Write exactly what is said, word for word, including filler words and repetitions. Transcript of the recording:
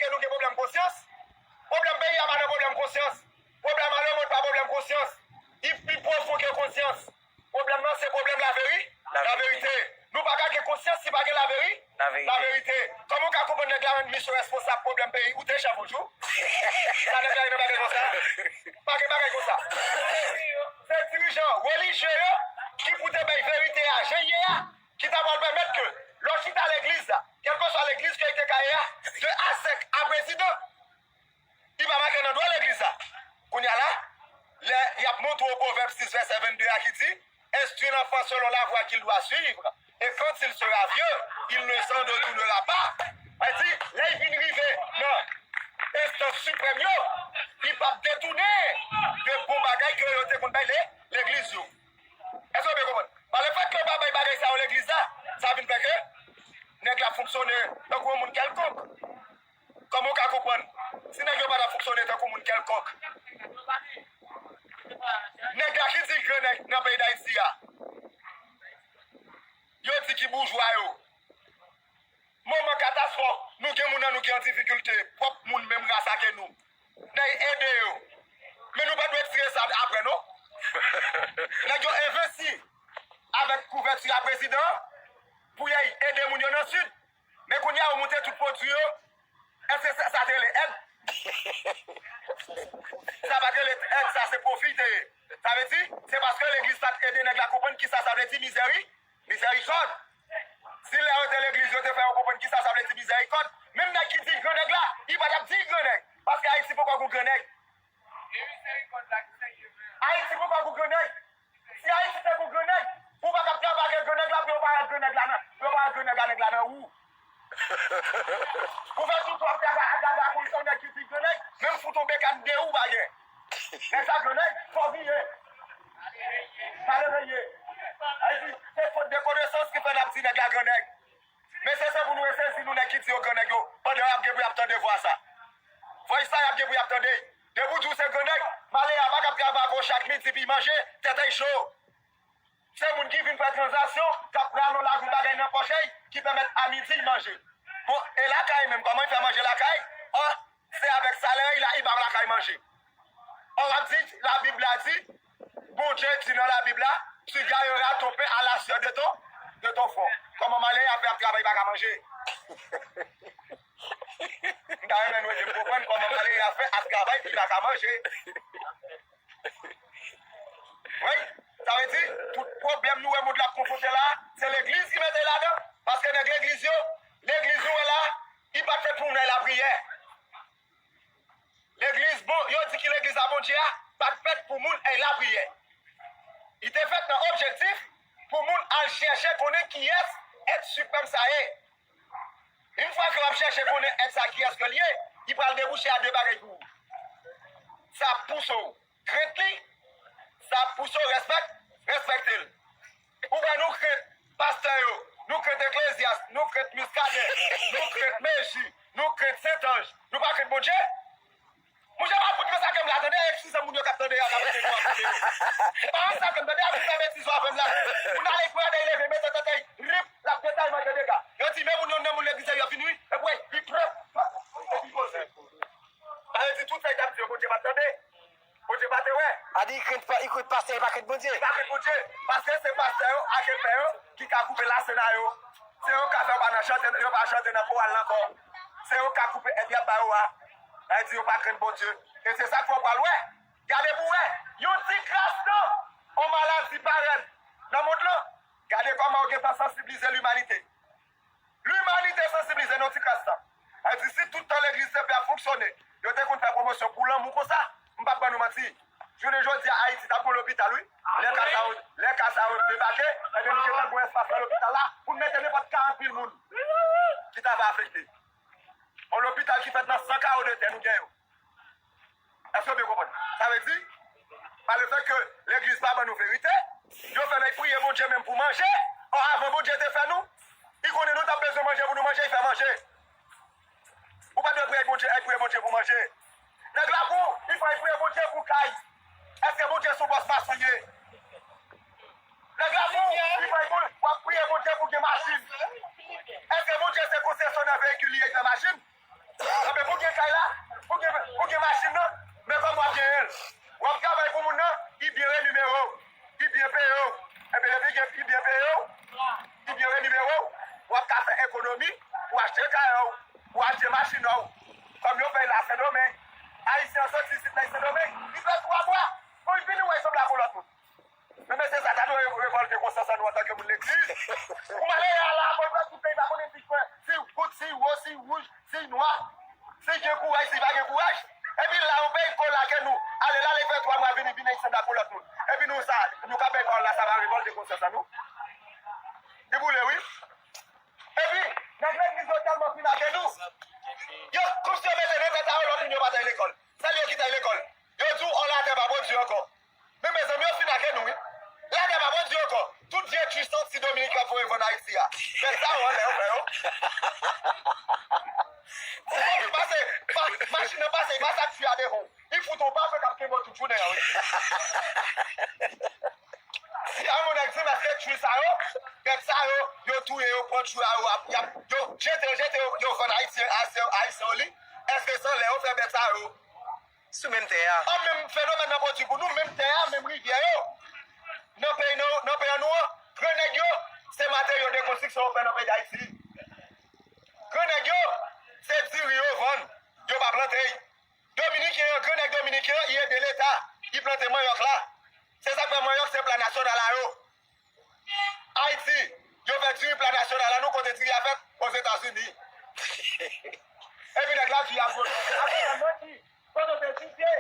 ke nou gen pwoblèm konsyans. Pwoblèm peyi a pa nan pwoblèm konsyans. Pwoblèm a lemonn pa pwoblèm konsyans. Li, li pwovoke konsyans. Pwoblèm nan se pwoblèm laveri-, laverite. Nou pa ka gen konsyans si pa gen laveri-, laverite. Kòman w ka konprann nèg la rann misyon responsab pwoblèm peyi? Ou te chèf yon jou? Sa nèg la gen nan bagay konsa? Pa gen bagay konsa. Se dirijan relijye yo ki pou te bay verite a jan l ye a, ki ta pral pèmèt ke lè w chita legliz la, kèlkeswa legliz ke li te ka ye a, de A sèk a prezidan, li pa make nan dwa legliz la. Kounye a la, lè y ap montre w Pwovèb sis vèsè vennde a ki di, Instruis l'enfant selon la voie qu'il doit suivre, et quand il sera vieux, il ne s'en détournera pas. Sa di, lè l vin rive nan enstans siprèm yo, li p ap detounen de bon bagay ke yo te konn bay le-, legliz yo. Èske w byen konprann? Pa lefèt ke yo pa bay bagay sa yo legliz la, sa vin fè ke nèg la fonksyone tankou yon moun kèlkonk. Kòman w ka konprann? Si nèg yo pa ta fonksyone tankou moun kèlkonk, nèg la ki di granèg nan peyi Dayiti a, yo di ki boujwa yo. Moman katastwòf, nou gen moun nan nou ki an difikilte, pwòp moun menm ras ake nou. N a ede yo. Men nou pa dwe tire sa apre, non. Nèg yo envesti avèk kouvèti a prezidan pou y al ede moun yo nan Sid. Men kounye a, yo moute tout pwodui yo. Èske sa, sa te rele èd? Sa pa t rele èd, sa se pwofi te ye. Sa vle di, se paske legliz pa t ede nèg la konprann kisa sa vle di mizèri-, mizèrikòd. Si lè yo te legliz, yo te fè yo konprann kisa sa vle di mizèrikòd, menm nèg ki di l grannèg la, li pa t ap di l grannèg. Paske Ayiti poko gon grannèg. Ayiti poko gon grannèg. Si Ayiti te gon grannèg, ou pa t ap travay ak grannèg la pou yo pa rad grannèg la nan, pou yo pa rad grannèg la nèg la nan wou. Ou fè tout w ap travay ak travay ak yon nèg ki di grannèg, menm fout yon bekàn de ou pa gen. Nèg sa grannèg, fò vire. Malere ye. Sa vle di, se fot de konesans ki fè n ap di nèg la grannèg. Men se, se pou nou resezi nou nèg ki di yo grannèg yo, pandan y ap gen pou y ap tande vwa sa. Vwa sa y ap gen pou y ap tande. Depi w di w se grannèg, malere a pa t ap travay ak ou chak midi pou l manje, tèt li cho. Se moun ki vin fè tranzaksyon, k ap rale yon lagou bagay nan pòch li, ki pèmèt a midi l manje. Bon, e lakay menm, kòman l fè manje lakay? Ò, se avèk salè li la, li ba lakay manje. Ò, w ap di, Labib la di, Bondye di nan Labib la, tu gagneras ton pain à la sueur de ton, de ton front. Kòman malere a fè ap travay, li pa ka manje? M ta renmen nou ede m konprann kòman malere a fè ap travay, li pa ka manje. Wi, sa vle di, tout pwoblèm nou wè mond la ap konfwonte la, se legliz ki mete ladan. Paske nèg legliz yo, legliz nou wè la, li pa t fèt pou moun al lapriyè. Legliz bon, yo di ki legliz a Bondye a, pa t fèt pou moun al lapriyè. Li te fèt nan objektif pou moun al chèche konnen kiyès èt siprèm sa ye. Yon fwa ke w ap chèche konnen èt sa kiyès ke l ye, li pral debouche a de bagay pou ou. Sa ap pouse w krent li, sa ap pouse w respèk-, respekte l. Ou wè nou krent pastè yo, nou krent Eklezyas, nou krent Miskaden, nou krent Meji, nou krent Sentanj, nou pa krent Bondye? Monchè, pa fout rann sa ke m la, tande, eskize moun yo k ap tande a, k ap tande nou ap tande yo. Pa rann sa ke m tande a, fout fè betiz w avè m la. Moun ale pran de leve, mete tèt li, rip, l ap detay manje dega. Yo di, men moun yo, nan moun legliz yo vin wi, epi li pran, epi poze. Sa vle di tout sa li t ap di yo, Bondye pa t tande. Bondye pa te wè. A di, li krent pa, li krent pastè, li pa krent Bondye. Li pa krent Bondye. Paske se pastè yo ak epè yo ki ka koupe lasena yo. Se yo k ka fè yo pa nan chante, yo pa chante nan koral ankò. Se yo k ka koupe èd y ap ba yo a. Sa vle di yo pa krent Bondye. E se sa k fè w pral wè. Gade pou w wè. Yon ti kras tan, yon maladi parèt nan mond lan. Gade kòman yo gentan sansibilize limanite. Limanite sansibilize nan ti kras tan. Sa vle di, si tout tan legliz te fè ap fonksyone, yo te konn fè pwomosyon pou lanmou konsa, m p ap ban nou manti. Jounen jodi a, Ayiti t ap gon lopital, wi. Lè ka sa yo, lè ka sa yo debake, ebyen, nou gentan gon espas nan lopital la pou n mete nenpòt karant mil moun ki ta va afekte. Yon lopital ki fèt nan san kawo de tè nou gen yo. Èske w byen konprann? Sa vle di, pa lefèt ke legliz pa ban nou verite, yo fè nèg priye Bondye menm pou manje, ò, avan Bondye te fè nou, li konnen nou t ap bezwen manje pou nou manje, li fè manje. Ou pa dwe priye Bondye, al priye Bondye pou manje. Nèg la pou, li fè al priye Bondye pou kay. Èske Bondye se yon bòs mason ye? Nèg la pou, li fè al priye Bondye pou gen machin. Èske Bondye se konsesyonè veyikil li ye ki fè machin? Anben, Ou malere a la, mwen wè tout peyi pa konnen si kwè, si goud, si wo, si wouj, si nwa, si gen kouraj, si pa gen kouraj. Epi la, yon peyi ko lage nou. Ale la, li fè twa mwa vini, vini Ayisyen da pou lòt moun. Epi nou sa, nou ka bay pawòl la, sa va revòlte konsyans an nou. Li boule, wi. Epi, nèg legliz yo tèlman fin lage nou. Yo, kòmsi yo mete nan tèt a yo, lòt moun yo pa t al lekòl. Sèl yo ki t al lekòl. Yo di w, ò, latè pa Bondye ankò. Men mezanmi, yo fin lage nou, wi. Latè pa Bondye ankò. Tout vye tris santi Dominik ap voye vann Ayiti a. Fè sa yo anlè yo fè yo. Pase, pa, machin nan pase, li pase ak fi a devan w. Li fout yon pafe k ap kenbe w tout jounen an, wi. Si yon nèg di m èske tris sa yo, bèt sa yo, yo touye yo, pran tchou a yo, ap, y ap, yo jete, yo jete, yo, yo vann Ayiti, Ayisyen, Ayisyen yo li, èske se anlè yo fè bèt sa yo? Sou menm tè a. An menm fenomèn nan pwodui pou nou, menm tè a, menm rivyè yo. Nan peyi nou, nan peyi nou an, gran nèg yo, se materyo de konstriksyon yo fè nan peyi Dayiti. Gran nèg yo, se diri yo vann, yo pa plante. Dominiken an, gran nèg dominiken an, li ede Leta, li plante manyòk la. Se sa k fè manyòk se pla nasyonal a yo. Ayiti, yo fè diri pla nasyonal la, nou kote diri a fèt? Ozetazini. Epi nèg la di y ap vote. Ap vote nan ki? Kote w te etidye?